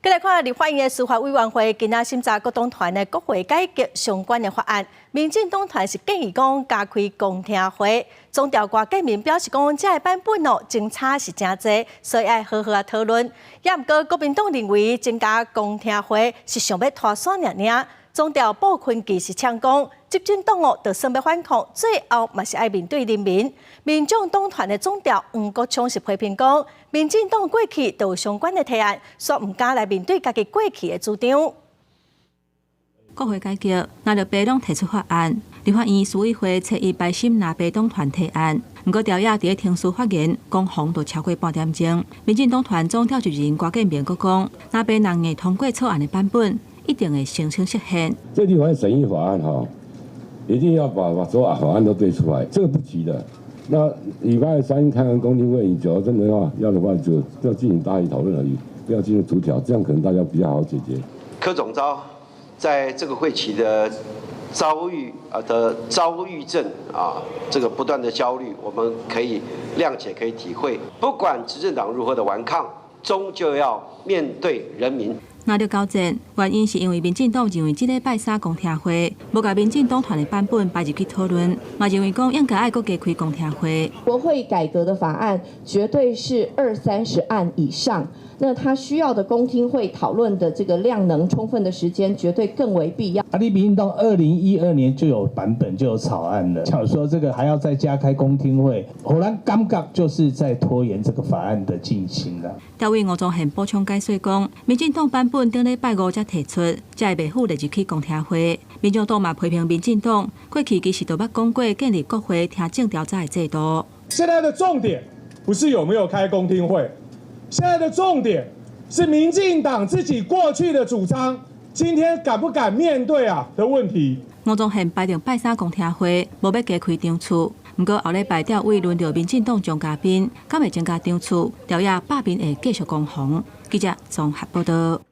繼來看立法院的司法委員會今仔審查各黨團的國會改革相關的法案，民進黨團是建議講加開公聽會，總調郭建明表示講，這个版本哦，爭差是誠濟，所以愛好好仔討論。也毋過國民黨認為增加公聽會是想欲拖線爾爾。總調傅崐萁是嗆講，執政黨哦，就算欲反抗，最後嘛是愛面對人民。民眾黨團的總召黃國昌是批評講，民進黨過去都有相關的提案，煞毋敢來面對家己過去的主張。國會改革，藍綠白攏提出法案，立法院司委會初一排審藍白黨團提案，毋過朝野佇咧程序發言攻防都超過半點鐘。民進黨團總召集人郭建明閣講，藍白若硬通過草案的版本，一定會申請釋憲。這立法院審議法案哈，一定要把所有法案都對出來，這個不急的。那禮拜三開完公聽會，你只要真的話要的話，就要進行大議討論而已，不要進入逐條，這樣可能大家比較好解決。柯總召在這個會期的遭遇啊的躁鬱症啊，這個不斷的焦慮，我們可以諒解，可以體會。不管執政黨如何的頑抗，終究要面對人民。藍綠交戰，原因是因為民進黨認為這禮拜三公聽會無共民進黨團的版本擺入去討論，嘛認為講應該愛閣加開公聽會。國會改革的法案絕對是二三十案以上，那他需要的公聽會討論的這個量能充分的時間，絕對更為必要。啊，你民進黨2012年就有版本就有草案了，想說這個還要再加開公聽會，予人感覺就是在拖延這個法案的進行了。調委吳宗憲補充解說講，民進黨版本頂禮拜五才提出，才會袂赴列入去公聽會。民眾黨嘛批評民進黨過去其實都捌講過建立國會聽證調查的制度。現在的重點不是有沒有開公聽會，現在的重點是民進黨自己過去的主張，今天敢不敢面對啊的問題。吳宗憲排定拜三公聽會，無欲加開場次。毋過後禮拜調委輪著民進黨張嘉賓，敢會增加場次？朝野罷免會繼續攻防。記者綜合報道。